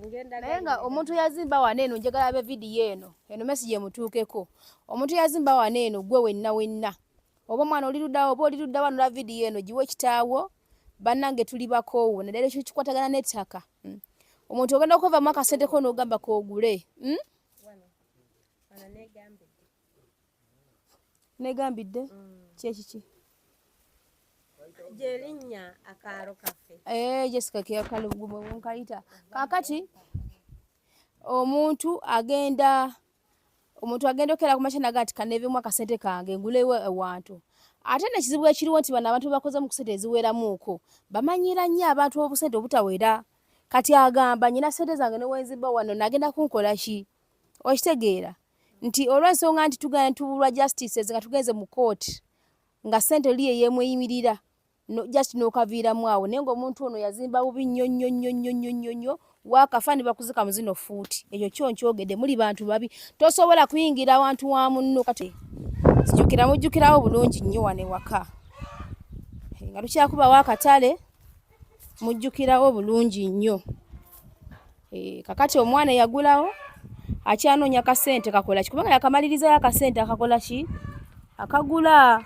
Naye nga omuntu yazimba wano eno, njagala abe vidiyo eno, eno message emutuukeko. Omuntu yazimba wano eno, gwe wenna wenna, oba omwana oli luddawo oba oli ludda wano, la vidiyo eno giwe kitaawo. Bannange, tuli bakoowu naddala ekyo kikwatagana n'ettaka. Omuntu ogenda okwevamu akasente ko n'ogamba koogule, Negambidde kyekiki? Gyerinnya akaalo kaffe. Eh, Jessica keyakalugumwenkayita. Kakati omuntu agenda okera kumakya naga nti kanevemu akasente kange ngulewo ewantu. Ate nekizibu ekiriwo nti bano abantu bakoze mu kusente eziweramuuko bamanyiira nnyo abantu obusente obutawera. Kati agamba, nyina sente zange newenzimba wano nagenda kunkola ki? Okitegeera nti olw'ensonga nti tugenda tubulwa justices nga tugenze mu court nga sente oli yeyemweyimirira, no, just n'okaviiramu awo. Naye ng'omuntu ono yazimba bubi nnyo nnyo nnyo nnyo nnyo nnyo nnyo, wakafa ne bakuzika mu zino fuuti. Ekyo kyo nkyogedde, muli bantu babi, tosobola kuyingira wantu wa munno. Kati zijjukira, mujjukirawo bulungi nnyo wano ewaka nga tukyakubawo akatale, mujjukirawo bulungi nnyo. Kakati omwana eyagulawo akyanoonya kasente kakola ki, kubanga yakamalirizayo akasente akakola ki, akagula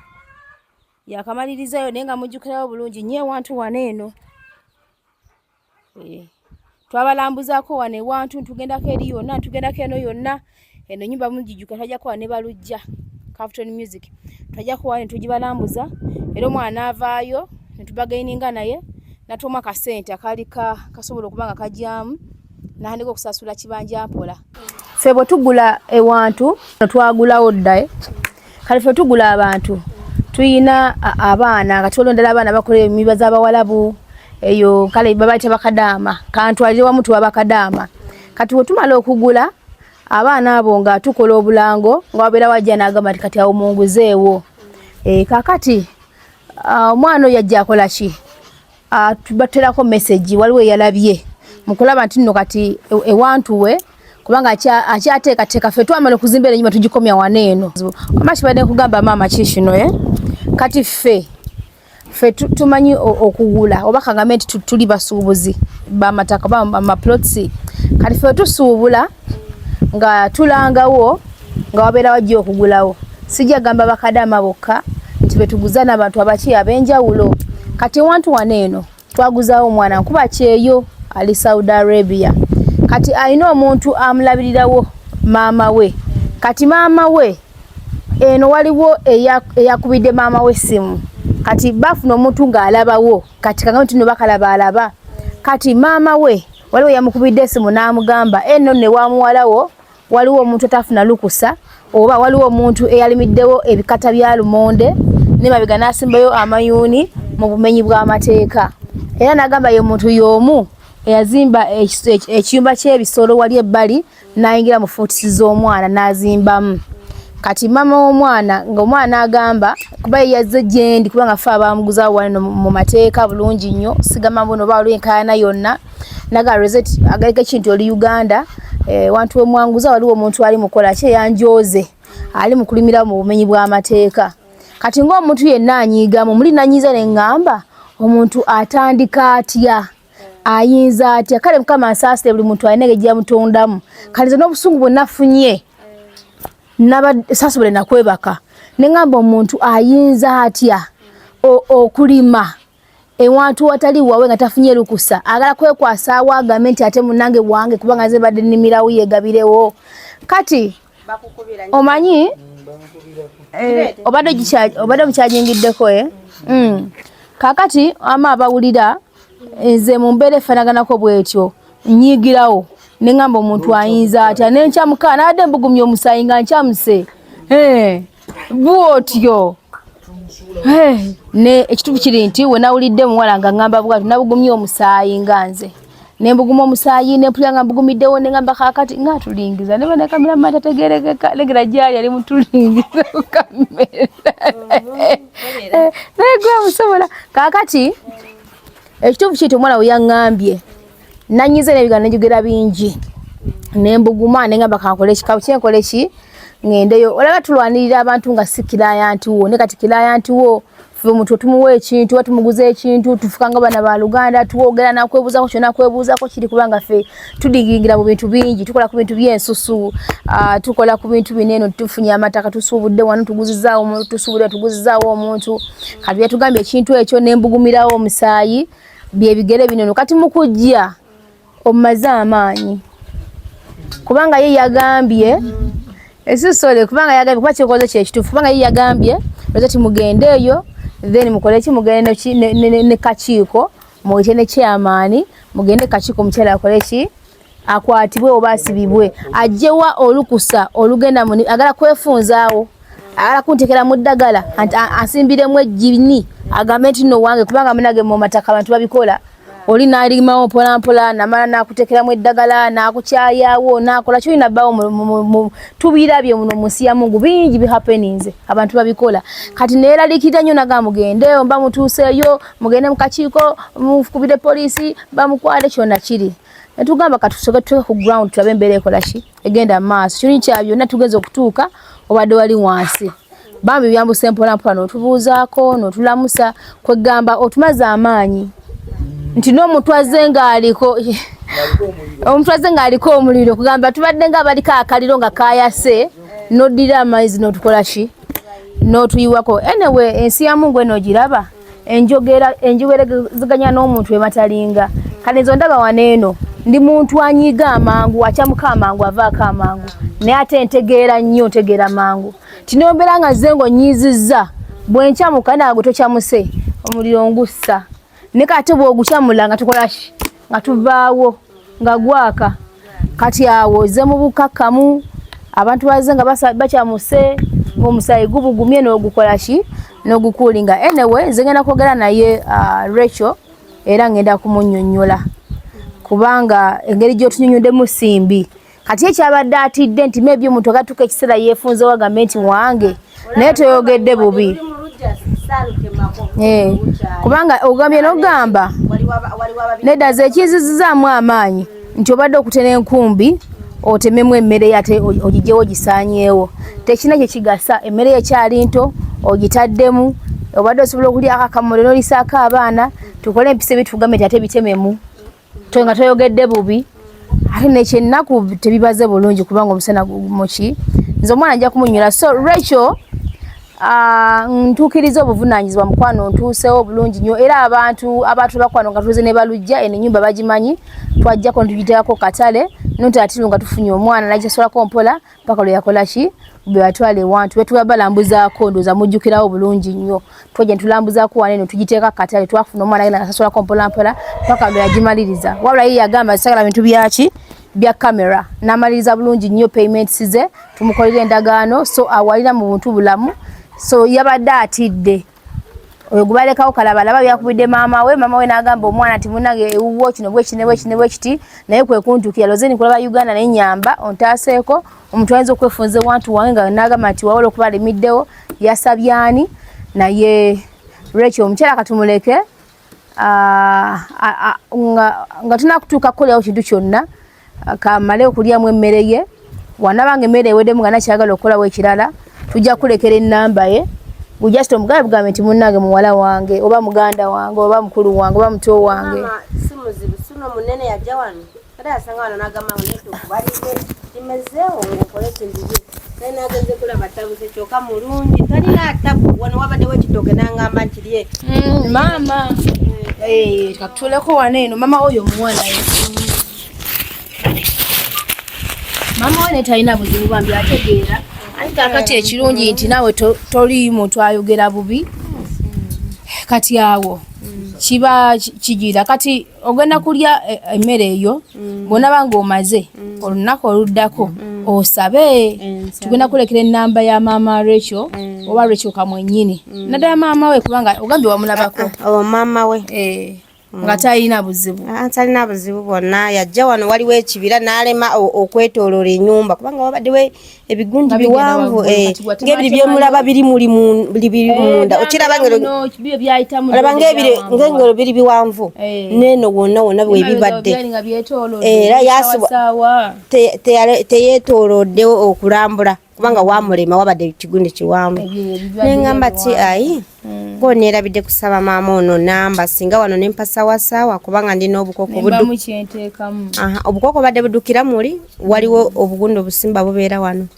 yakamalirizayo. Naye nga mujjukirawo bulungi nnyo ewantu wano eno. Twabalambuzaako wano ewantu, ntugendako eri yonna, ntugendako eno yonna. Eno nyumba mugijjuka, twajjako wano ne balujja Clapton Music, twajjako wano tugibalambuza. Era omwana n'avaayo netubagaininga naye natuwamu akasente akaali kasobola okuba nga kajyamu natandika okusasula kibanja mpola. Ffe bwe tugula ewantu twagulawo dda, eh. Kale ffe tugula abantu tuyina abaana nga twaliwo ddala abaana bakola emiba z'abawalabu eyo, kale babayita bakadaama, kantwalire wamu tuba bakadaama. Kati bwe tumala okugula abaana abo nga tukola obulango nga wabeera wajja n'agamba nti kati awo munguzeewo. Kakati omwana oyo yajja akola ki? Tubaterako message, waliwo eyalabye mukulaba nti nno kati ewantu we kubanga akyateekateeka. Ffe twamala okuzimba enyumba tugikomya wano eno. Wama kibadde nkugamba maama kikino, eh? Kati ffe tumanyi okugula oba kagambe nti tuli basuubuzi bamataka oba amaplots. Kati ffe tusuubula nga tulangawo nga wabeera wajja okugulawo. Sijja gamba bakadaama bokka nti betuguza, n'abantu abaki ab'enjawulo. Kati ewantu wano eno twaguzaawo omwana nkuba kyeyo ali Saudi Arabia. Kati alina omuntu amulabirirawo, maama we. Kati maama we eno waliwo eyakubidde maama we essimu. Kati bafuna omuntu ng'alabawo, kati kagambe nti no bakalaba alaba. Kati maama we waliwo eyamukubidde essimu n'amugamba eno ne wamuwalawo waliwo omuntu atafuna lukusa, oba waliwo omuntu eyalimiddewo ebikata bya lumonde ne mabega n'asimbayo amayuuni mu bumenyi bw'amateeka. Era n'agamba ye muntu y'omu eyazimba ekiyumba ky'ebisolo wali ebbali n'ayingira mu fuutisi z'omwana n'azimbamu. Kati maama w'omwana ng'omwana agamba kuba ye yazze gyendi, kubanga ffe abamuguzawo wano mu mateeka bulungi nnyo, sigamba mbuno oba waliwo enkaayana yonna. Naga reset agaleka ekintu oli Uganda, wantu wemwanguza waliwo omuntu ali mukola ki eyanjooze ali mu kulimira mu bumenyi bw'amateeka. Kati ng'omuntu yenna anyiigamu muli nanyiiza ne ŋŋamba omuntu atandika atya, ayinza atya? Kale Mukama nsaasire, buli muntu alina engeri gyamutondamu. Kale nze n'obusungu bwe nafunye naba sasobole nakwebaka ne ŋŋamba omuntu ayinza atya okulima ewantu watali wawe nga tafunye lukusa, agala kwekwasaawo agambe nti ate munange wange kubanga nze badde nnimirawo yegabirewo. Kati omanyi obadde omukyajingiddeko, eh? Kakati ama abawulira nze mu mbeera efaanaganako bwetyo nyiigirawo ne ŋŋamba omuntu ayinza atya nenkyamuka nabadde mbugumya omusaayi nga nkyamuse. Bwotyo. Ne ekituufu kiri nti we nawulidde muwala nga ŋŋamba bwatyo nabugumya omusaayi nga nze nembuguma omusaayi nempulira nga mbugumiddewo ne ŋŋamba kaakati nga atulingiza ne bane kamera tategerekeka negera gyali ali mutulingiza ku kamera naye gwe amusobola. Kaakati ekituufu kiri nti omuwala we yaŋŋambye nanyiza n'ebigambo nenjogera bingi nembuguma nengamba kankole ki kyenkole ki ŋŋendeyo. Olaba tulwanirira abantu nga si client wo, ne kati client wo. Ffe omuntu tumuwa ekintu oba tumuguza ekintu, tufuka nga bana ba luganda, tuwogera nakwebuuzako kyonna kwebuuzako kiri, kubanga ffe tudigingira mu bintu bingi, tukola ku bintu by'ensusu, tukola ku bintu bino eno, tufunye amataka, tusuubudde wano, tuguzizaawo omuntu, tusuubudde tuguzizaawo omuntu. Kati yatugambye ekintu ekyo nembugumirawo omusaayi, byebigere bino no. Kati mukujja omumaze amaanyi, kubanga ye yagambye esisole, kubanga yagambye kuba kyekoze kyekituufu, kubanga ye yagambye lwaki timugende eyo, then mukole ki, mugende ne kakiiko, muyite ne chairman, mugende kakiiko, omukyala akole ki, akwatibwe oba asibibwe, ajjewa olukusa olugenda mu agala kwefunzaawo, agala kuntekera mu ddagala, asimbiremu ejjini, agambe nti nno wange, kubanga munage mu mataka abantu babikola, oli n'alimawo mpola mpola, namala n'akutekeramu eddagala, n'akukyayawo, n'akola kyolina bbaawo. Tubirabye muno mu nsi ya Mungu, bingi bihappeninze, abantu babikola. Kati neeraliikirira nnyo, naga mugende mba mutuuseeyo, mugende mu kakiiko, mukubire poliisi bamukwale, kyonna kiri. Netugamba katusooke tutuuke ku ground, tulabe embeera ekola ki, egenda mu maaso. Kirungi kya byonna, tugeze okutuuka obadde wali wansi, bambi byambuse mpola mpola, n'otubuuzaako n'otulamusa, kwegamba otumaze amaanyi nti n'omuntu azze ng'aliko, omuntu azze ng'aliko omuliro, kugamba tubadde nga abaliko akaliro nga kayase, n'oddira amazzi n'otukola ki, n'otuyiwako. Anyway, ensi ya Mungu eno ogiraba, enjogera enjogerezeganya n'omuntu ematalinga. Kale nze ndaba wano eno ndi muntu anyiiga amangu, akyamuka amangu, avaako amangu, naye ate ntegeera nnyo, ntegeera mangu tinombeera nga nze ng'onyiizizza, bwe nkyamuka nawe gwe tokyamuse, omuliro ngussa, naye kate bw'ogukyamula nga tukola ki, nga tuvaawo nga gwaka. Kati awo ozze mu bukakkamu, abantu bazze nga bakyamuse, ng'omusaayi gubugumye, n'ogukola ki, n'ogukuulinga. Anyway, nze ngenda kwogera naye Rachel, era ngenda kumunnyonnyola, kubanga engeri gy'otunyonyoddemu simbi. Kati ekyabadde atidde nti maybe omuntu agatuuka ekiseera yeefunzewo agambe nti wange, naye toyogedde bubi. Kubanga ogambye n'ogamba nedda, ze ekizizizaamu amaanyi nti obadde okutera enkumbi otememu emmere ye, ate ogigyewo ogisaanyeewo, tekirina kye kigasa. Emmere ye ekyali nto, ogitaddemu, obadde osobola okulyako akamuli n'olisaako abaana, tukole empisa ebitugambe nti ate bitememu nga toyogedde bubi. Ate nekyennaku tebibaze bulungi, kubanga omusana muki, nze omwana nja kumunyula. So Rachel, ntuukiriza obuvunaanyizibwa, mukwano, ntuusewo bulungi nnyo. Era abantu abatulakwano nga tuze ne balujja eno ennyumba bagimanyi, twajjako ntugiteekako katale nonti atiru nga tufunye omwana nagisasulako mpola paka lwe yakola ki, bwe yatwala ewantu betuba balambuzaako, ndowooza mujjukirawo bulungi nnyo, twajja ntulambuzaako wano eno tugiteeka katale, twafuna omwana agenda nasasulako mpola mpola paka lwe yagimaliriza. Wabula ye yagamba sagala bintu byaki bya kamera, n'amaliriza bulungi nnyo payments ze, tumukolera endagaano, so awalira mu buntu bulamu. So yabadde atidde oyo gubalekawo kalabalaba byakubidde maama we, maama we n'agamba omwana nti munange ewuwo kino bwekiti ne bwekiti ne bwekiti, naye kwe kuntuukira lozeni kulaba Uganda, naye nyamba ontaaseeko omuntu ayinza okwefunza ewantu wange nga n'agamba nti wawala okuba alemiddewo yasabyani. Naye Rachel omukyala katumuleke, nga tunakutuuka kukolerawo kintu kyonna, kamale okulyamu emmere ye. Wanabanga emmere eweddemu nga nakyagala okukolawo ekirala, tujja kulekera ennamba ye, just omugambe bugambe nti munnange muwala wange oba muganda wange oba mukulu wange oba muto wange. Maama, si muzibu, suno munene yajja wano ate yasanga wano n'agamba ngu netukubalire kimezeewo ng'okole ekintu ki, naye nagenze kulaba tabuse, kyokka mulungi talina tabu. Wano wabaddewo ekitooke n'angamba nkirye. Maama, katuleko wano eno maama oyo omuwala ye maama we naye talina buzibu, bambi ategeera. Anti kakati ekirungi nti naawe toli muntu ayogera bubi, kati awo kiba kigira. Kati ogenda kulya emmere eyo, bwonaba ng'omaze olunaku oluddako osabe, tugenda kulekera ennamba ya maama Rachel oba Rachel kamwennyini, naddala maama we, kubanga ogambye wamulabako. Owo maama we. Nga talina buzibu. Ah, talina buzibu bwonna. Yajja wano waliwo ekibira n'alema okwetooloola ennyumba, kubanga wabaddewo ebigundi Nga bigenda biwanvu waggulu, kati bw'atema ng'ebiri atemayo. byemulaba biri muli biri biri munda, okiraba ngero byo byayitamu. Olaba ng'engero biri biwanvu neeno wonna wonna bwe bibadde. Byali nga byetoolodde Era saawa. Teyeetooloddewo okulambula, kubanga wamulema, wabadde ekigundi kiwanvu. Ebyo ebibadde Neŋŋamba ti biwanvu. Ayi. Kyokka oneerabidde kusaba maama ono namba singa wano ne mpasawasaawa kubanga ndina obukoko obukoko badde budukira muli waliwo obugundi obusimba bubeera wano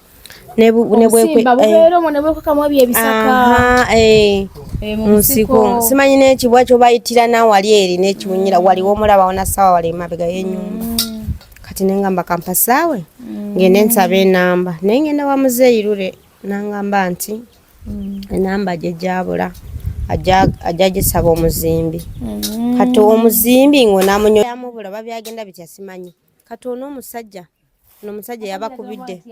munsiko simanyi n'ekibwa kyobayitira nawali eri n'ekiwunyira waliwo omulaba wona sawa wali emabega y'enyumba mm. Kati nengamba kampasaawe mm. Ngende nsaba enamba naye ngenda wa muzeeyi lule nangamba nti mm. Enamba gye gyabula ajja gisaba omuzimbi mm. Kati omuzimbi ngo namunyoyamubula babyagenda bitya simanyi. Kati ono omusajja ono omusajja yabakubidde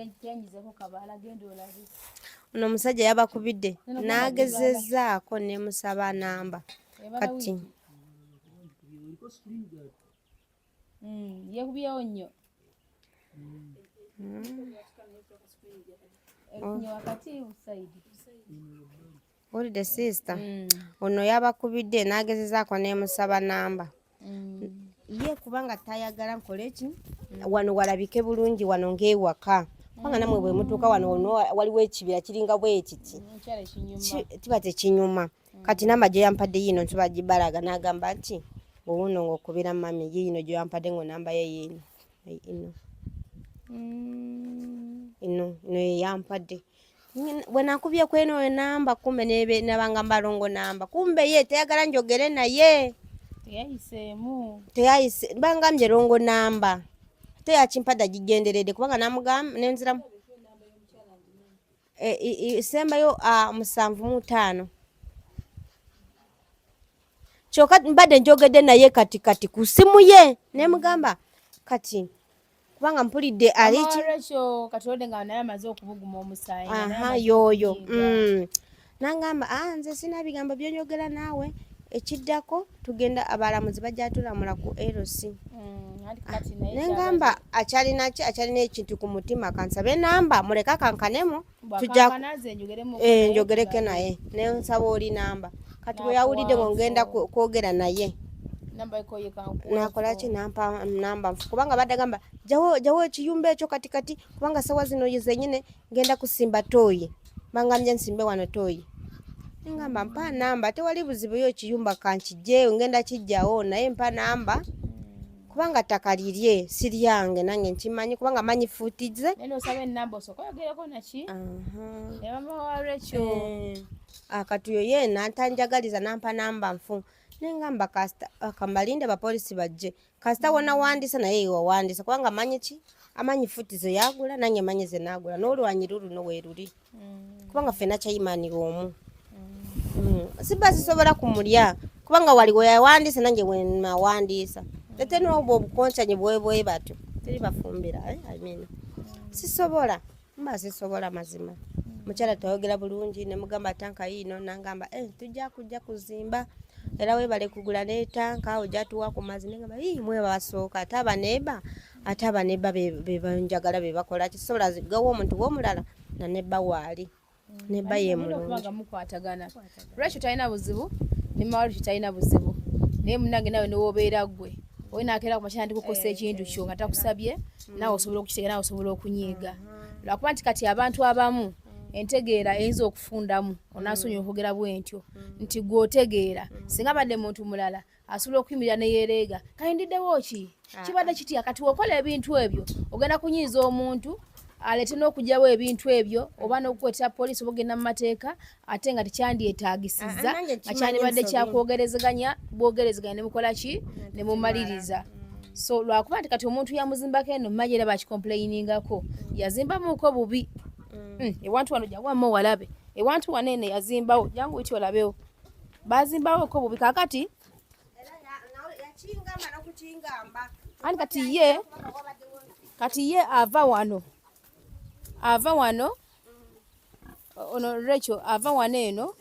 ono omusajja yabakubidde n'agezezaako nemusaba namba kati yekubyewo nnyo Owulidde sister ono yabakubidde n'agezezaako nemusaba namba ye kubanga tayagala nkole ki wano walabike bulungi wano ng'ewaka kubanga namwe bwe mutuuka wano waliwo ekibira kiringa bwekiti kiba tekinyuma. Kati namba gye yampadde yiino nsobola gibalaga n'agamba nti owuno ng'okubira mami yiino gye yampadde ngo namba ye yiino ino ino ino ye yampadde bwe nakubye ku eno enamba kumbe nabanga mbalongo namba kumbe ye teyagala njogere naye teyayiseemu teyayise bangambye longo namba ate yakimpadde agigenderedde kubanga namugamba nenziramu esembayo 75 kyokka mbadde njogedde naye kati kati ku ssimu ye nemugamba kati kubanga mpulidde aliki yoyo mm. Nangamba ah, nze sina bigambo byonjogera naawe ekiddako tugenda abalamuzi bajja tulamula ku LC mm, ah, nengamba akyalina ki akyalina ekintu ku mutima kansabe namba muleka kankanemu tujja eh, njogereke naye nensaba oli namba kati bwe yawulidde ngo ngenda kwogera naye nakola ki nampa namba nfu kubanga badde gamba jawo jawo ekiyumba ekyo kati kati kubanga sawa zino zenyine ngenda kusimba toyi bangambye nsimbe wano toyi ngamba mpa namba tewali buzibu yo ekiyumba kankijjeeyo ngenda kijjawo naye mpa namba kubanga ttaka lirye si lyange nange nkimanyi kubanga manyi fuuti ze kati oyo ye nantanjagaliza nampa namba nfu nengamba kasita kambalinde abapolisi bajje kasita wona wandisa naye wawandisa kubanga amanyi ki amanyi futi ze yagula nange manyi ze nagula n'olwanyi luluno weruli mm. Kubanga ffenna kyayimani omu mm. Siba sisobola kumulya kubanga wali weyawandiisa nange wenawandiisa ate n'obwo obukoncanyi bwebwe batyo teri bafumbira eh? I mean, sisobola mba sisobola mazima mukyala twayogera bulungi nemugamba tanka yiino nangamba eh, tujja kujja kuzimba era webale kugula netanka ojja tuwa ku mazzi nengamba ii mwe basooka ate abaneba ate abaneba bebanjagala bebakola kisobola gawa omuntu w'omulala nanebba waali nebba ye mulungi mukwatagana Rachel talina buzibu ne Maruti talina buzibu naye munange nawe newobeera ggwe oyo nakeera ku makya ndikukosa ekintu kyo nga takusabye naawe osobola okukitegeera naawe osobola okunyiiga lwakuba nti kati abantu abamu entegeera eyinza okufundamu onaasonyiwa okwogera bwentyo nti gwe otegeera singa badde muntu mulala asobola okuyimirira ne yeereega kati ndiddewo ki ah. Kibadde kitya kati wokola ebintu ebyo ogenda kunyiiza omuntu aleete n'okugyawo ebintu ebyo oba n'okukwetera poliisi oba ogenda mu mateeka ate nga tekyandyetaagisizza ah, ah, nga kyandibadde kyakwogerezeganya bwogerezeganya ne mukola ki ne mumaliriza so lwakuba nti kati omuntu yamuzimbako eno mmaji era bakikomplainingako yazimbamuuko bubi mm. Mm, ewantu wano jangu wamma walabe ewantu wano eno yazimbawo jangu witi olabewo bazimbawo ko bubi kakati ani kati ye ava wano ava wano ono Rachel ava wano eno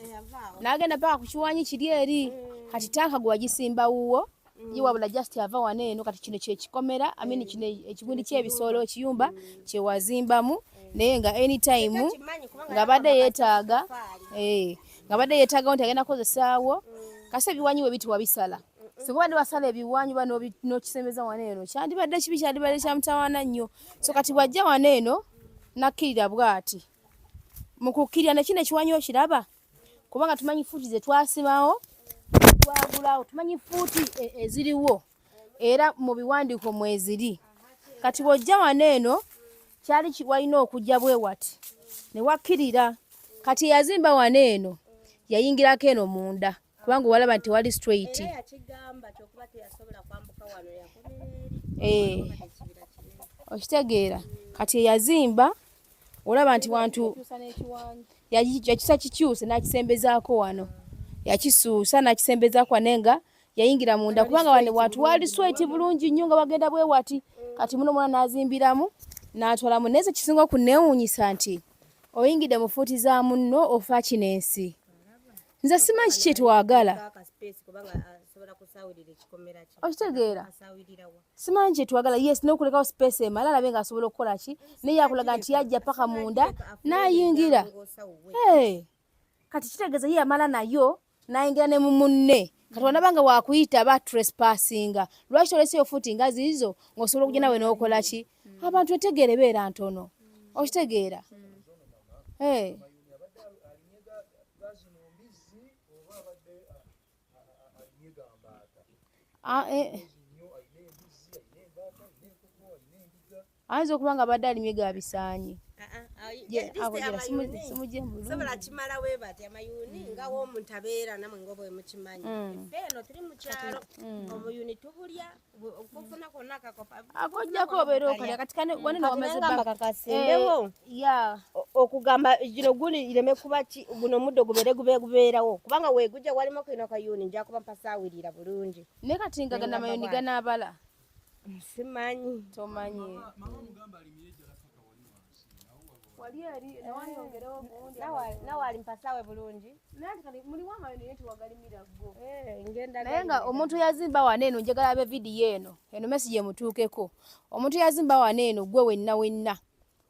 n'agenda paka ku kiwanyi kiri eri mm. Kati tanka gwe wagisimba wuwo mm. Ye wabula just ava wano eno kati kino kyekikomera I mean mm. Kino ekigundi ky'ebisolo ekiyumba kyewazimbamu naye nga anytime nga badde yeetaaga eh, nga badde yeetaagawo nti agenda kukozesaawo kasi ebiwanyi we biti wabisala singa obadde wasala ebiwanyi oba n'okisembeza wano eno kyandibadde kibi kyandibadde kya mutawaana nnyo so kati bw'ajja wano eno nakkirira bw'ati mu kukkirira ne kino ekiwanyi okiraba. Kubanga tumanyi fuuti ze twasimawo, twagulawo, tumanyi fuuti eziriwo era mu biwandiiko mweziri. Kati bw'ojja wano eno kyali walina okujja bwe wati ne wakkirira. Kati eyazimba wano eno yayingirako eno munda kubanga walaba nti tewali straight. Eh, okitegeera kati eyazimba olaba nti wantu yakisa kikyuse n'akisembezaako wano yakisuusa n'akisembezaako wano nga yayingira munda kubanga wano wantu wali sweti bulungi nnyo nga bagenda bwe wati kati muno mwana n'azimbiramu n'atwalamu naye ze kisinga okunneewuunyisa nti oyingidde mu fuuti za munno ofa kino ensi nze simanyi kiki kyetwagala okitegeera simanyi kyetwagala yes nokulekawo space emala alabe nga asobola okukola ki naye yakulaga nti yajja paka munda nayingira kati kitegeeza ye yamala nayo nayingira ne mumunne kati wanaba nga wakuyita ba trespassinga lwaki toleseyo futi nga ziizo ng'osobola okujja nawe n'okola ki abantu etegeera ebeera ntono okitegeera hey. Ah, eh. Ayinza okuba nga abadde alimye ga bisaanyi. Sobola kimala webati amayuni nga womuntu abeera namwe nga bwe mukimanyi ffe eno tuli mu kyalo omuyuni tubulya okufuna kwonna akakopa akojjako obeera okalya kati kane wano no wamaze banga kakasimbewo ya okugamba gino guli ireme kuba ki guno omuddo gubeere gube gubeerawo kubanga weegujja walimu kino kayuni nja kuba mpasaawirira bulungi naye kati nga gana amayuni ganaabala simanyi tomanyi nawe ali mpasawe bulungi naye nga omuntu yazimba wano eno njagala abe vidiyo eno eno message emutuukeko omuntu yazimba wano eno gwe wenna wenna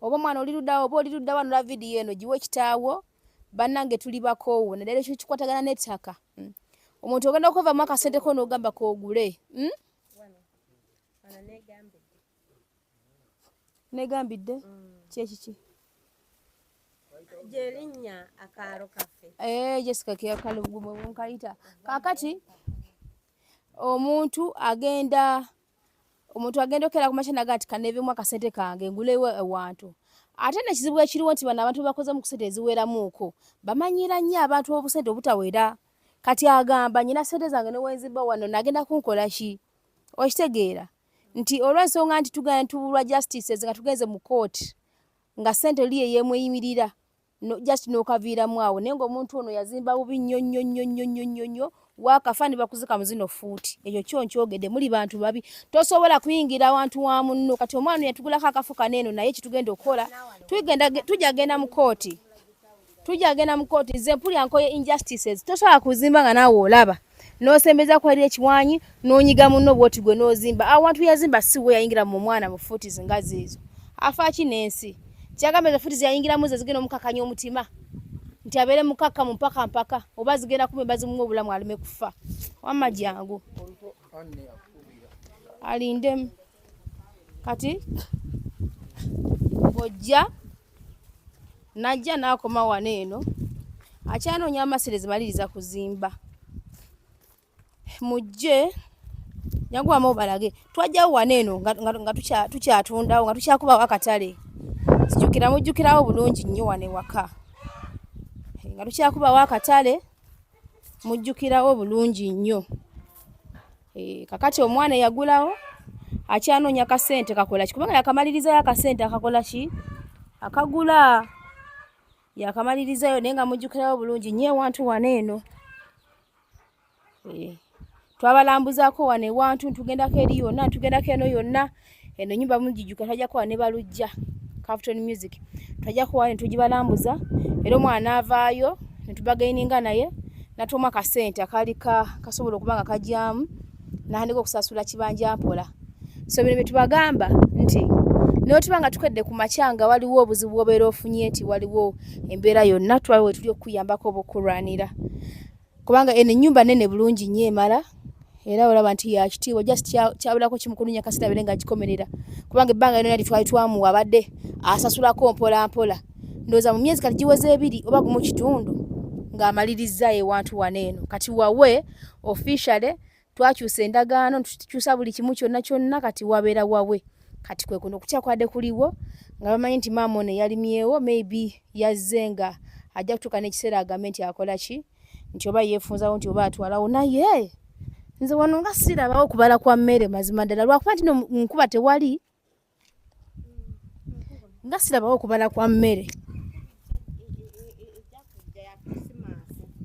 oba omwana oli luddawo oba oli ludda wano la vidiyo eno giwe kitaawo bannange tuli bakoowu naddala ekyo kikwatagana n'ettaka omuntu ogenda okwevamu akasente ko n'ogamba koogule negambidde kyekiki gyerinnya akaalo kaffe eh, Jessica keyakalugumwenkayita kakati omuntu agenda omuntu agenda okera kumakya naga nti kanevemu akasente kange ngulewo ewantu ate nekizibu ekiriwo nti bano abantu bakoze mu kusente eziweramuuko bamanyiira nnyo abantu obusente obutawera kati agamba nyina sente zange newenzimba wano nagenda kunkola ki okitegeera nti olw'ensonga nti tugenda tubulwa justices nga tugenze mu court nga sente oli yeyemweyimirira no, just n'okaviiramu awo naye ng'omuntu ono yazimba bubi nnyo nnyo nnyo nnyo nnyo nnyo nnyo wakafa ne bakuzika mu zino fuuti ekyo kyo nkyogedde muli bantu babi tosobola kuyingira wantu wa munno kati omwana yatugulako akafo kano eno naye kitugenda okukola tujja genda mu kooti tujja genda mu kooti nze mpulira nkoye injustices tosobola kuzimba nga naawe olaba n'osembeza kweri ekiwanyi n'onyiga munno bwoti gwe n'ozimba awantu yazimba si we yayingira mu mwana mu fuuti nga ziizo afa ki n'ensi kyagamba ezo fuuti zeyayingiramu ze zigenda omukakanya omutima nti abeere mukakkamu mpaka mpaka oba zigenda kumemba zimuwa obulamu aleme kufa wamma jangu alindemu kati ng'ojja najja n'akoma wano eno akyanoonya amaserezi maliriza kuzimba mujje nyanguwamu obalage twajjawo wano eno nga tukyatundawo nga tukyakubawo akatale sijukira mujjukirawo bulungi nnyo wano ewaka nga tukyakubawo akatale mujjukirawo bulungi nnyo eh, kakati omwana eyagulawo akyanoonya kasente kakola ki kubanga yakamalirizayo akasente akakola ki akagula yakamalirizayo naye nga mujjukirawo bulungi nnyo ewantu wano eno eh, twabalambuzaako wano ewantu ntugendako eri yonna ntugendako eno yonna eno nyumba mugijjuka twajjako wano ne balujja Cafton Music twajjako wano tugibalambuza era omwana n'avaayo netubagaininga naye natuuma akasente akaali kasobola okuba nga kajyamu natandika okusasula kibanja mpola so bino byetubagamba nti notuba nga tukedde ku makya nga waliwo obuzibu bwobeera ofunye nti waliwo embeera yonna tuba wetuli okukuyambako oba okukulwanira kubanga eno ennyumba nene bulungi nnyo emala era olaba nti yakitiibwa just kyabulako kimu kununya kasita abeere nga agikomerera kubanga ebbanga lyona lyetwali twamuwa abadde asasulako mpola mpola ndowooza mu myezi kati giweze ebiri oba gumu kitundu ng'amalirizza ewantu wano eno kati wawe officially twakyusa endagaano tukyusa buli kimu kyonna kyonna kati wabeera wawe kati kwe kuno okutya kwadde kuliwo nga bamanyi nti maama ono yalimyewo maybe yazze nga ajja kutuuka n'ekiseera agambe nti akola ki nti oba yeefunzawo nti oba atwalawo naye nze wano nga sirabawo kubala kwa mmere mazima ddala lwakuba nti no nkuba tewali nga sirabawo kubala kwa mmere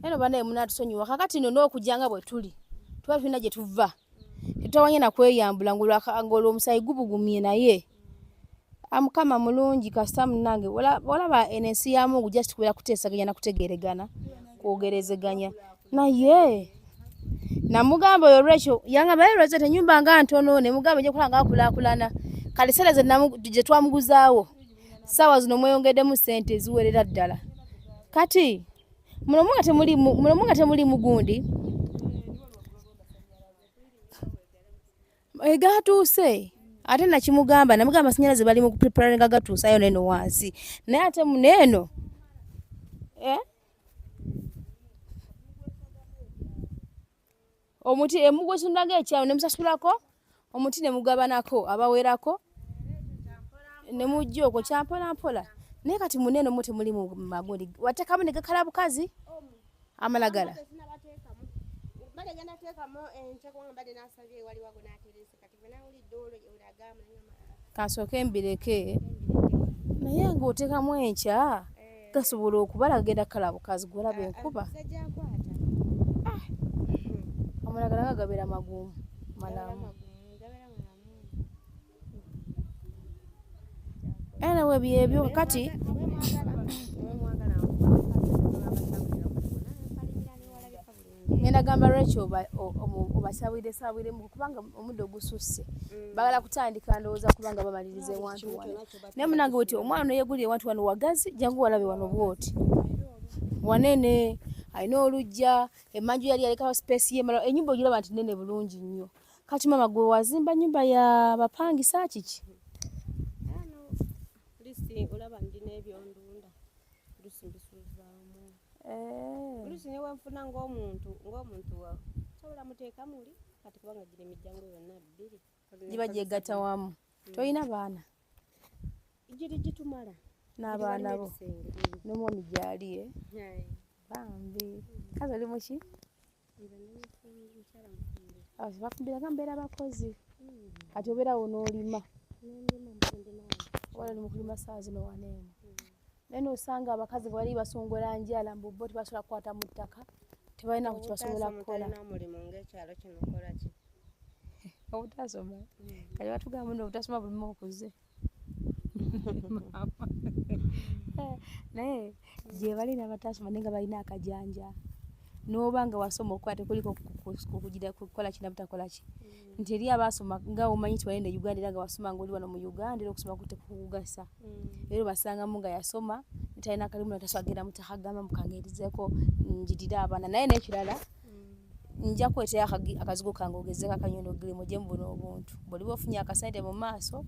eno banaye munatusonyiwa kakati no n'okujja nga bwe tuli tuba tulina gye tuva tetutawanya na kweyambula ng'olwo omusaayi gubugumye naye mukama mulungi kasita munange olaba eno ensi ya mungu just kubeera kuteesaganya na kutegeeregana kwogerezeganya naye namugamba oyo lwekyo yangamba ye lwekyo enyumba nga ntono ne mugamba nja kulaba nga akulaakulana kale sente ze twamuguzaawo saawa zino mweyongeddemu sente eziwerera ddala kati muno nga temuli mugundi egatuuse ate nakimugamba namugamba amasanyalaze bali mu kupreparinga gatuusayo neno wansi naye ate muneeno eh? Omuti emugwesunda ng'ekyalo ne musasulako omuti ne mugabanako abawerako ne mujja okwo kyampola mpola naye kati munene mu temuli mu magundi watekamu ne gakala bukazi amalagala Kansooke mbireke naye ng'oteekamu enkya eh. gasobola okubala gagenda kukala bukazi gwolaba ah, ah, enkuba ah. amalagala nga gabeera magumu malamu anyway byebyo kati ngenda gamba Rachel obasabire sabiremu kubanga omuddo gususse mm. bagala kutandika ndowooza kubanga bamaliriza ewantu wano naye munange weti omwana ono yegulira ewantu wano wagazi jangu walabe wano bwoti wanene alina olujja emanju yali yalekawo space ye mala enyumba ogiraba nti nene bulungi nnyo kati mama gwe wazimba nyumba ya bapangisa kiki olaba ndi n'ebyondunda oluusi mbisuuzaamu eh. Oluusi ne wenfuna ng'omuntu ng'omuntu sobola muteeka muli kati kubanga gino emiryango yonna bbiri giba gyegatta wamu mm. Tolina baana giri gitumala n'abaana bo n'omwami gyali eh? Bambi kazi oli muki bafumbiraga mbeera bakozi mm. Kati obeerawo n'olima oba oli mukulima saawa zino waneeno mm. Naye nosanga abakazi bwali basongola njala mbu bo tebasobola kukwata mu ttaka tebalina ku kyebasobola kukola obutasoma mm. Kati batugamba no obutasoma bulimu okuze naye gyebali nabatasoma naye nga balina akajanja noba nga wasoma okukola tekuliko kugira kukola ki nabutakola ki mm. Nti eri abasoma nga omanyi nti wagenda e Uganda era nga wasoma nga oli wano mu Uganda era okusoma kukugasa mm. Era obasangamu nga yasoma talina kalimu natasobola genda mutaka gamba mukangerizeko njirire abaana naye n'ekirala mm. Nja kwetera akazigo kange ogezeko akanyondo girimu gye mubuno obuntu bwoliba ofunye akasente mu maaso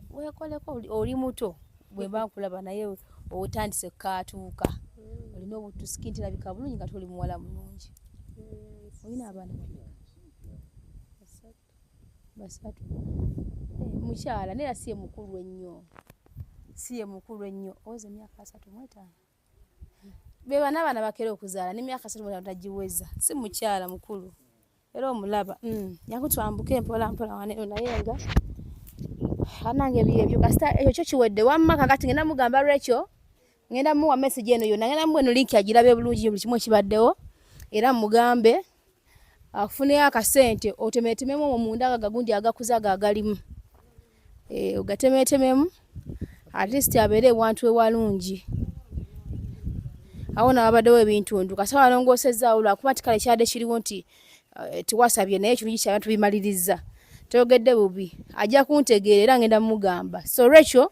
wekoleko oli muto bwemba nkulaba naye otandise katuuka mm. Olina obutusiki nti labika bulungi nga toli muwala mulungi mm. Olina abaana bameka basatu eh, mukyala naye era si ye mukulu ennyo si ye mukulu ennyo oweza emyaka 35 be bana abaana bakera okuzaala n'emyaka 35 tagiweza si mukyala mukulu era omulaba mm. Nyaku twambuke mpola mpola waneno naye nga anange byebyo kasita ekyo kyo kiwedde wamma kakati ngenda mugamba lwekyo ngenda muwa message eno yonna ngenda muwa eno link agirabe bulungi buli kimu ekibaddewo era mugambe afuneyo akasente otemetememu omwo munda nga gagundi agakuza ago agalimu eh, ogatemetememu at least abeere ewantu ewalungi awo nawabaddewo ebintundu kasaba alongoosezaawo lwakuba nti kale kyadde kiriwo nti eh, tiwasabye naye ekirungi kyaba tubimalirizza toyogedde bubi ajja kuntegeera era ngenda mugamba so olwekyo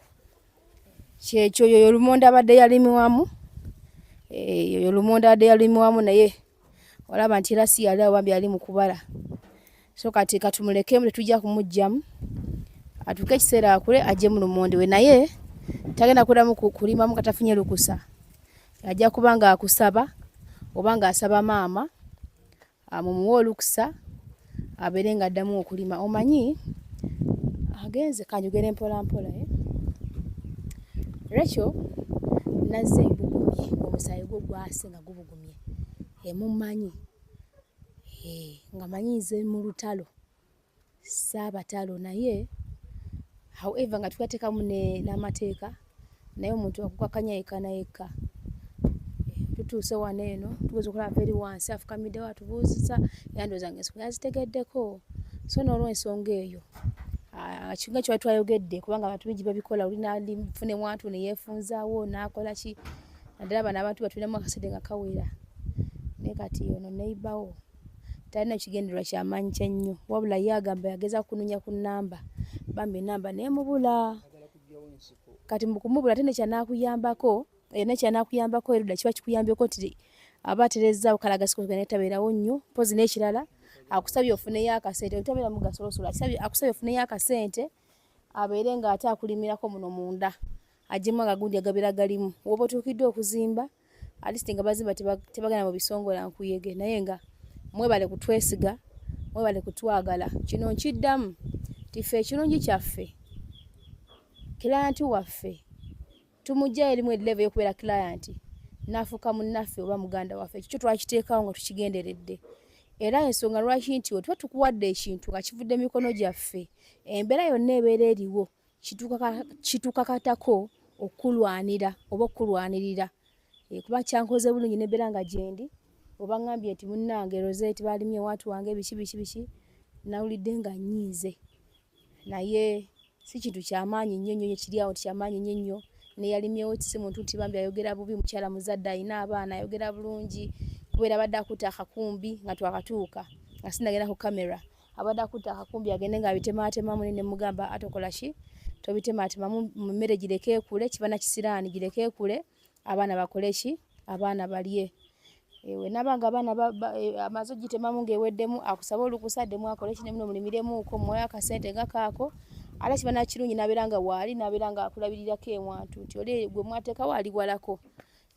kyekyo yoyo lumonde abadde yalimiwamu eh, yoyo lumonde abadde yalimiwamu naye olaba nti era si yali awo bambi yali mu kubala so kati katumulekemu tetujja kumugjamu atuuke ekiseera akule ajje mu lumonde we naye tagenda kuddamu kulimamu katafunye lukusa ajja kuba nga akusaba oba ng'asaba maama mumuwe olukusa abeere ng'addamu okulima. Omanyi agenze kanjogere mpolampola eh? Rachel nazze mbugumye omusaayi gwo gwase nga gubugumye emummanyi eh, nga manyi nze mu lutalo Ssaabatalo naye however nga tugateekamu n'amateeka naye omuntu akukakkanya yekka na yekka. Tutuuse wano eno tugeza okulaba ava eri wansi afukamiddewo atubuuzizza era ndowooza ng'ensonga yazitegeddeko. So n'olwensonga eyo nga kye twayogedde kubanga abantu bingi babikola oli n'alifuna ewantu ne yeefunzaawo n'akola ki naddala bano abantu batulinamu akasente nga kawera naye kati ono neighbour wo talina kigendererwa kyamaanyi kyennyo wabula ye agamba yagezaako kunoonya ku nnamba bambi ennamba n'emubula kati mu kumubula ate nekyanakuyambako eh, nekyanakuyambako erudda kiba kikuyambyeko nti aba aterezzaawo kale agasiko naye tabeerawo nnyo mpozi n'ekirala akusabye ofuneyo akasente otabeera mugasolosolo akusabye ofuneyo akasente abeere ng'ate akulimirako muno munda Agyemu agagundi agabeera galimu woba otuukiddwa okuzimba at least nga bazimba tebagenda mu bisongola nkuyege naye nga mwebale kutwesiga mwebale kutwagala kino nkiddamu nti ffe ekirungi kyaffe client waffe tumugyayo erimu level yokubeera client n'afuuka munnaffe oba muganda waffe ekyo kyo twakiteekawo nga tukigenderedde era ensonga lwaki nti wetuba tukuwadde ekintu nga kivudde mikono gyaffe embeera yonna ebeera eriwo kitukakatako okukulwanira oba okukulwanirira eh, kuba kyankoze bulungi nebeera nga gyendi oba ngambye nti munnange Rosette balimye ewantu wange biki biki biki nawulidde nga nyiize naye si kintu kyamaanyi nnyo nnyo kiri awo nti kyamaanyi nnyo nnyo neyalimyewo si muntu nti bambi ayogera bubi mukyala muzadde alina abaana ayogera bulungi kubeera abadde akutte akakumbi nga twakatuuka nga sinagenda ku kamera abadde akutte akakumbi agende nga abitemaatemamu naye ne mugamba atokola ki tobitemaatemamu mu mmere gireke ekule kiba na kisiraani gireke ekule abaana bakole ki abaana balye ewe naba nga abaana e, amaze ogitemamu ng'eweddemu akusaba olukusa addemu akole ki nemuno mulimiremuuko muwe akasente nga kaako ate kiba nakirungi nabeera nga waali nabeera nga akulabirirako ewantu nti oli gwe mwateekawo ali walako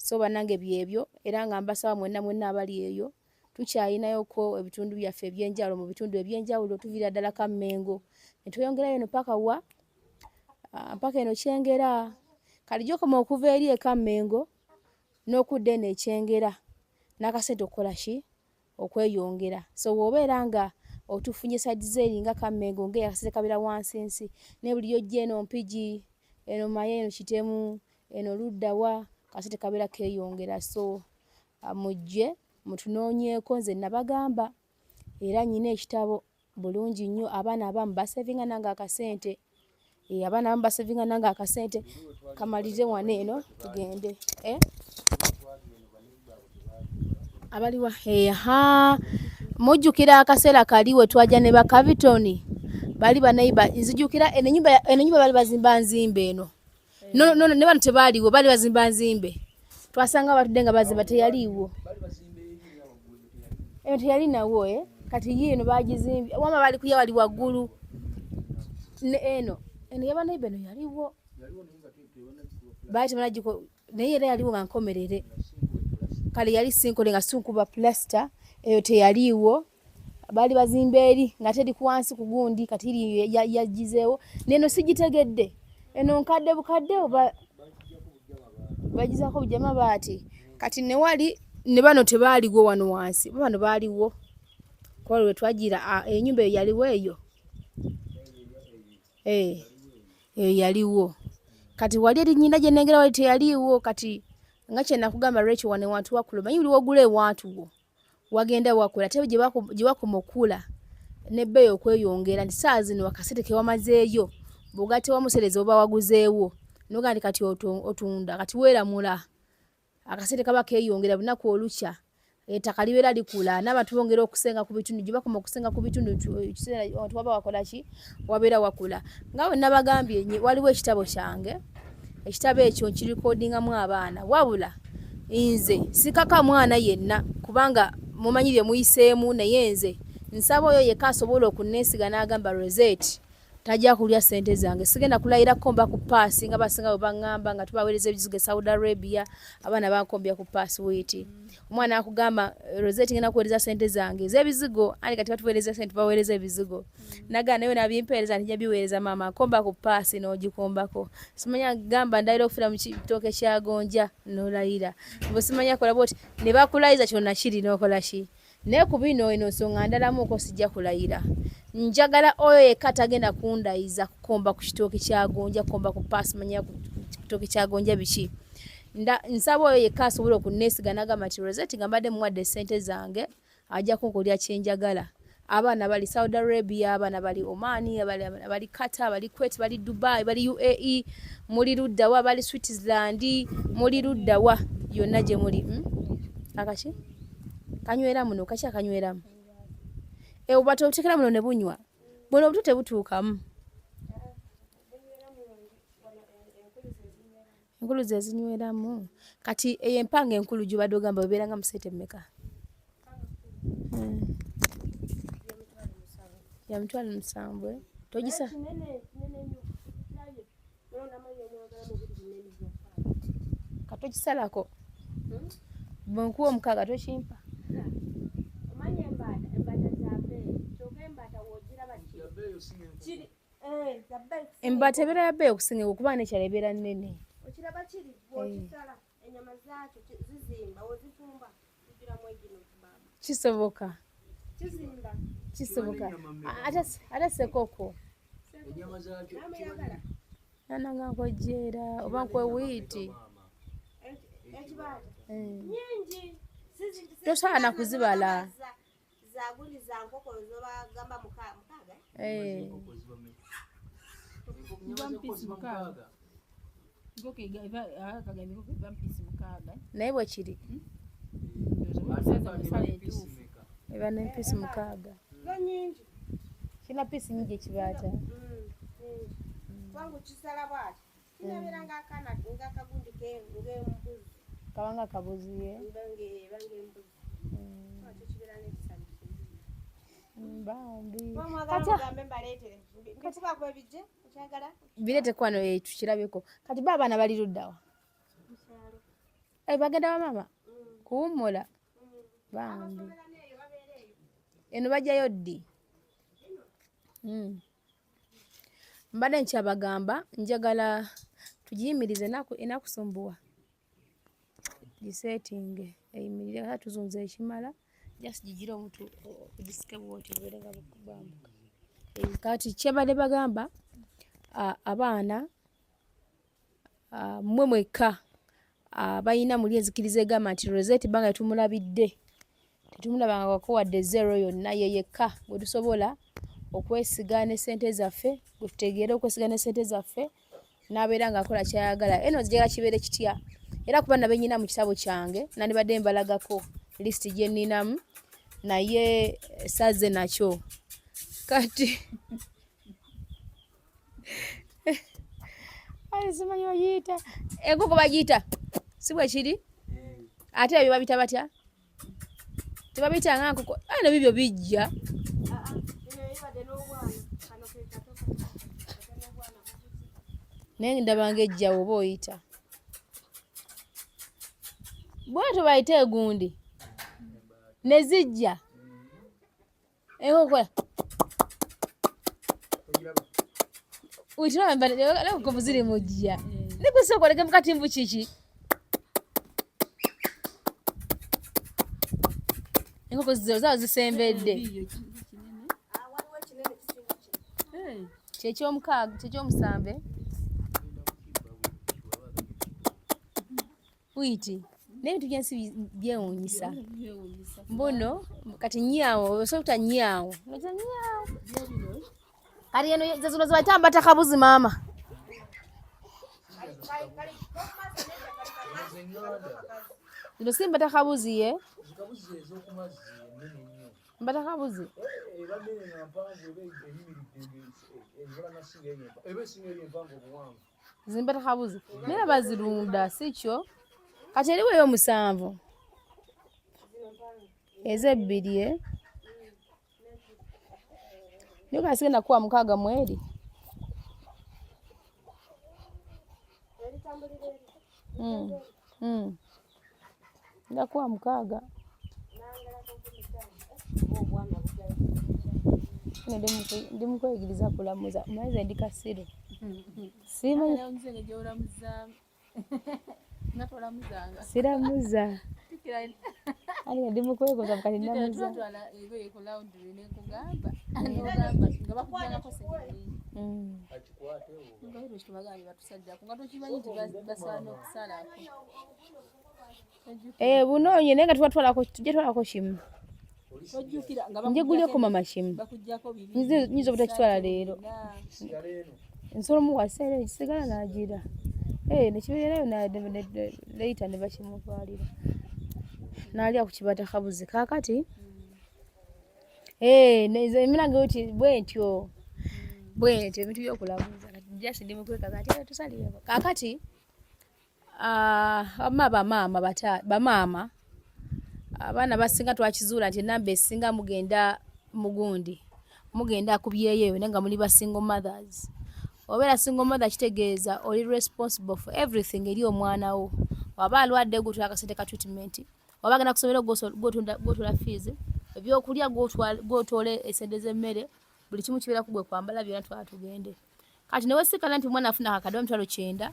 so banange byebyo era nga mbasaba mwenna mwenna abali eyo Tukyayinayoko ebitundu byaffe eby'enjawulo mu bitundu eby'enjawulo tuviira ddala Kammengo ne tweyongerayo eno paka wa ah, mpaka eno Kyengera. Kati gy'okoma okuva eri e Kammengo n'okudda eno e Kyengera n'akasente okukola ki okweyongera. So bw'obeera nga otufunye sayidi z'eri nga Kammengo ng'eyo akasente kabeera wansinsi naye buli ly'ojja eno Mpigi, eno Maya, eno Kitemu, eno ludda wa akasente kabeera keeyongera so Mujje mutunoonyeeko nze nabagamba era nyina ekitabo bulungi nnyo abaana abamu basevinga nange akasente eh, abaana abamu basevinga nange akasente kamalire wano eno tugende eh? abaliwa eha mujjukira akaseera kali we twaja ne bakabitoni bali baneiba nzijukira eno nyumba bali bazimba nzimbe eno No, no, ne bano tebaaliwo bali bazimba nzimbe twasanga batudde nga bazimba teyaliiwo eno teyali nawo eh? Kati ye eno bagizimbye wama bali kuya wali waggulu ne eno eno yabanaiba eno yaliwo baali tebanagiko naye era yaliwo nga nkomerere kale yali sinkole nga sunkuba plaster eyo teyaliiwo baali bazimba eri nga teri wansi ku gundi kati iri yagizeewo neno sigitegedde eno nkadde bukadde oba bagizaako bujama baati kati newali ne bano tebaaliwo wano wansi bano baaliwo kuba lwe twagira enyumba eyo yaliwo eyo eh, eyo yaliwo kati wali eri nyina gye nengera wali teyaliiwo kati nga kyenakugamba lwekyo wano ewantu wakula omanyi buli wogula ewantu wo wagenda wakula ate gye wakoma okukula n'ebbeeyi okweyongera nti saawa zino akasente ke wamazeeyo bw'ogatta wamu ssente z'oba waguzeewo n'ogamba nti kati otunda kati weeramula akasente kaba keeyongera lunaku olukya ettaka libeera likula n'abantu bongera okusenga ku bitundu gye bakoma okusenga ku bitundu ekiseera abantu waba wakola ki wabeera wakula nga bwe nabagambye waliwo ekitabo kyange Ekitabo ekyo nkirikodingamu abaana wabula nze sikaka mwana yenna kubanga mumanyi bye muyiseemu naye nze nsaba oyo yekka asobola okunneesiga n'agamba Rosette Tajja kulya sente zange. Sigenda kulayira komba ku paasi nga basinga bwe baŋŋamba nga tubaweereza ebizigo e Saudi Arabia, abaana bankombya ku paasi wiiti. Omwana akugamba Rosette ngenda kuweereza sente zange ez'ebizigo, ani kati batuweereza sente tubaweereza ebizigo. Nagamba naye nabimpeereza nti nja biweereza maama, nkomba ku paasi n'ogikombako. Simanya gamba ndayira okufiira mu kitooke kya gonja n'olayira. Mbu simanya kola bw'oti ne bakulayiza kyonna kiri n'okola ki? Naye ku bino eno nsonga ndalamuuko sijja kulayira. Njagala oyo yekka tagenda kundayiza kukomba ku kitooke kya gonja, kukomba ku paasi manya ku kitooke kya gonja biki. Nsaba oyo yekka asobola okunneesiga n'agamba nti Rosette nga mbadde muwadde ssente zange ajja kunkolera kye njagala. Abaana bali Saudi Arabia, abaana bali Oman, bali Qatar, bali Kuwait, bali Dubai, bali UAE, muli ludda wa, bali Switzerland, muli ludda wa, yonna gye muli. Akaki? Kanywera muno, kaki akanyweramu? Obubata obutekera muno ne bunywa. Buno obuto tebutuukamu. Enkulu ze zinyweramu. Kati eyo empanga enkulu gy'obadde ogamba ebeera nga mu ssente mmeka? Ya 70,000, eh? Togisa? Katokisalako. Bwe nkuwa omukaaga tokimpa? Omanyi embaata, embaata za bbeeyi. Kyokka embaata w'ogiraba kiri. Embaata ebeera ya bbeeyi okusinga enkoko kuba n'ekyalo ebeera nnene. Okiraba kiri bw'okisala ennyama zaakyo zizimba w'ozifumba zijjulamu egino baaba. Kisoboka. Kizimba. Kisoboka. Ate ssekoko. Nana nga nkojjeera oba nkwe wiiti. Ekibaata. Nnyingi. Tosaana kuzibala. Zagundi za nkoko zobagamba mukaaga. Naye bwe kiri. Eba n'empiisi 6. Kirina piisi nnyingi ekibaata. Kwangu kisala bw'ati. Kinabeera ng'akaana ng'akagundi ng'embuzi. Kabanga kabuzi ye. Ng'embuzi. Bambi. Bireete kwano tukirabeko. Kati ba abaana bali ludda wa? Bagenda wa maama? Kuwummula. Bambi. Eno bajjayo ddi? Mbadde nkyabagamba njagala tugiyimirize enakusumbuwa. Gisetinge eyimirire ate tuzunze ekimala just gigire omuntu ogisike bw'oti bubeere nga bwambuka. Kati kyebadde bagamba abaana mmwe mwekka abalina muli enzikiriza egamba nti Rosette bbanga tumulabidde tetumulabangako wadde zero yonna, ye yekka gwe tusobola okwesiga ne ssente zaffe, gwe tutegeera okwesiga ne ssente zaffe n'abeera ng'akola ky'ayagala. Eno njagala kibeere kitya? Era kuba nabe nnyina mu kitabo kyange nandibadde mbalagako lisiti gye nninamu naye saze nakyo. Kati simanyi bagiyita enkoko bagiyita si bwe kiri? Ate ebyo babita batya? Tebabiyita nga nkoko, eno bibyo bijja. Naye ndaba ng'ejja oba oyita. Bw'atyo bayita egundi ne zijja. Enkoko enkoko ziri mujja. Nikusooka oleke mukati mbu kiki? Enkoko zaawo zisembedde. Kyekyomukaaga, kyekyomusanvu. Wiiti n'ebintu by'ensi byewuunyisa. Mbuno kati nnyawo, osobola okutta nnyawo. Nnyawo. Kati eno ze zino ze bayita mbata kabuzi maama. Zino si mbata kabuzi ye? Mbata kabuzi. Zimbata kabuzi. Naye bazirunda si kyo? Kati eriwo ey'omusanvu. Ez'ebbiri eh? Naye kati sigenda kuwa 6 mu eri. Nja kuwa 6. Ndi mukweyigiriza kulamuza. Omanyi ndi kasiru. Simanyi. Siramuza. Ali ndi mukwekoza kati namuza. Bunoonye naye nga tubatwalako, tujja twalako kimu. Njigulyeko mama kimu. Nyinza obutakitwala leero. Nsobola omuwa sente ekisigala n'agira. Nekibeerayo later ne bakimutwalira. N'alya ku kibata kabuzi. Kaakati eminange oti bwentyo. Bwentyo ebintu by'okulamuza. Kati just ndi mukwekaza ati tusalireko. Kaakati wamma bamaama bamaama abaana basinga twakizuula nti enamba esinga mugenda mugundi mugenda ku byeyo naye nga muli ba single mothers. Obeera single mother kitegeeza oli responsible for everything eri omwana wo. Waba alwadde gw'otwala akasente ka treatment, waba agenda kusomero gw'otwala fees, ebyokulya gw'otoola esente z'emmere, buli kimu kibeera ku gwe kwambala byonna twala tugende. Kati ne weesikana nti omwana afuna akakadde oba 90,000,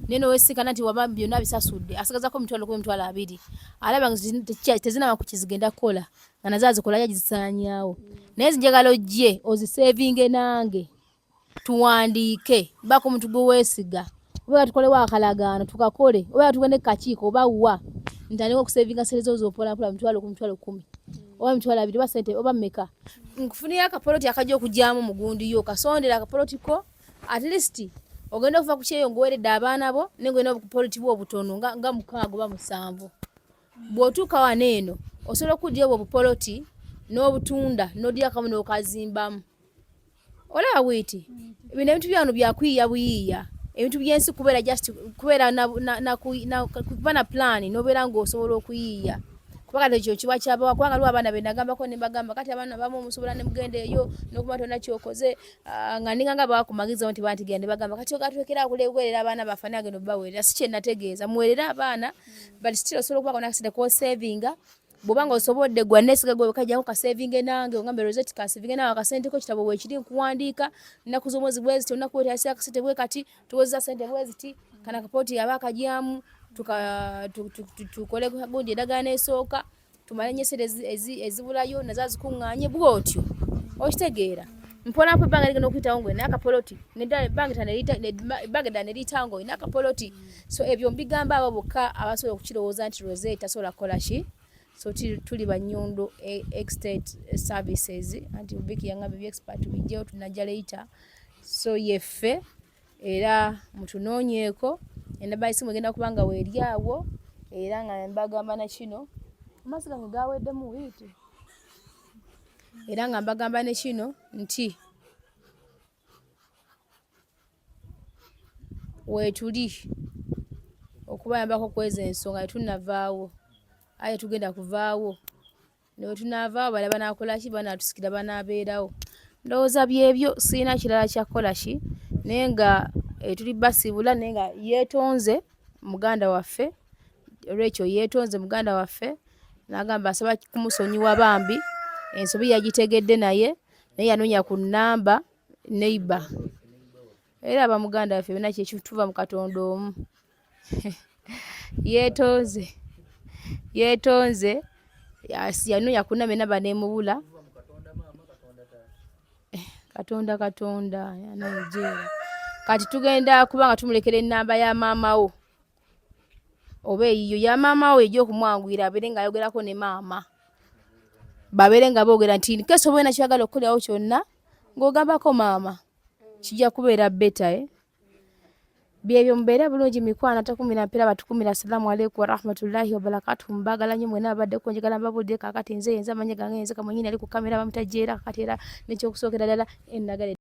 naye ne weesikana nti waba byonna bisasudde asigazako 10,000 20,000, alaba nga tezinaba ku kizigenda kukola nga nazo azikola yagisaanyaawo. Naye njagala ojje ozisevinge nange tuwandiike bako omuntu gwe weesiga, oba tukolewo akalagaano tukakole, oba tugende ku kakiiko oba wa ntandike okusevinga sente zo z'opolampola 10,000 10,000 oba 20,000 oba sente oba mmeka. Nkufuniyo akapoloti akajja okugyamu mugundi yo, kasondera akapoloti ko at least ogenda okuva ku kyeyo ng'oweredde abaana bo naye ng'olina obupoloti bwo obutono nga 6 oba 7. Bw'otuuka wano eno osobola okuddira obwo obupoloti n'obutunda n'oddira akamu n'okazimbamu. Olaba bwiti bino ebintu byano byakuyiiya buyiiya, ebintu by'ensi kubeera just kubeera kuba na plan n'obeera ng'osobola okuyiiya. Kuba kati ekyo kiba kyabawa, kubanga waliwo abaana be nagambako ne mbagamba kati abaana abamu musobola ne mugenda eyo n'okuba tolina ky'okoze, nga ninga nga bawa ku magezi nti bantigenda ne bagamba kati ogatulekera okuweerera abaana baffe ani agenda obbaweerera. Si kye nategeeza, muweerere abaana but still osobola okubaako n'akasente k'osevinga. Bw'oba ng'osobodde gwa neesiga gwe kajjako kasevinge nange ogambe Rosette kasevinge naawe akasente ko kitabo weekiri nkuwandiika nnaku z'omwezi bwe ziti olunaku bwe akasente bwe kati tuwezezza sente bwe ziti kana akapooti aba akagyamu tukole gundi endagaano esooka tumale nnyo esente ezibulayo nazo azikuŋŋaanye bw'otyo okitegeera. Mpola mpola ebbanga ligenda okuyitawo ng'olina akapoloti ebbanga eddala ne liyitawo ng'olina akapoloti. So ebyo mbigamba abo bokka abasobola okukirowooza nti Rosette tasobola kukola ki. So tuli ba Nyundo Estate Services anti Vicky yangambye bye expert bijjewo tunajja later. So yeffe era mutunoonyeeko endaba y'essimu egenda kuba nga weeri awo era nga mbagamba na kino amazzi gange gaweddemu wiiti era nga mbagamba ne kino nti weetuli okubayambako kweza ensonga tetunnavaawo, aye tugenda kuvaawo ne bwe tunaavaawo balala banaakola ki, banaatusikira banaabeerawo. Ndowooza byebyo sirina kirala kya kukola ki naye nga tuli basiibula naye nga yeetonze muganda waffe olw'ekyo yeetonze muganda waffe n'agamba asaba kumusonyiwa bambi ensobi yagitegedde naye naye yanoonya ku nnamba neighbor era aba muganda waffe byonna kyekyo tuva mu Katonda omu. Yeetonze yeetonze yanoonya ku nnamba ennamba n'emubula. Katonda Katonda anajeera. Kati tugenda kuba nga tumulekera ennamba ya maama wo oba eyiyo ya maama wo ejja okumwanguyira abeere ng'ayogerako ne maama, babeere nga boogera nti nkesa oba olina ky'oyagala okukolerawo kyonna ng'ogambako maama kijja kubeera better. Byebyo mubeere bulungi mikwano atakumira mpeera batukumira. Assalamu alaikum warahmatullahi wabarakatuh. Mbaagala nnyo mwenna abaddeko, njagala mbabuulire kaakati nze yenze amannya gange yenze Kamunyini ali ku kamera bamutajeera kaakati era n'ekyokusookera ddala ennagala.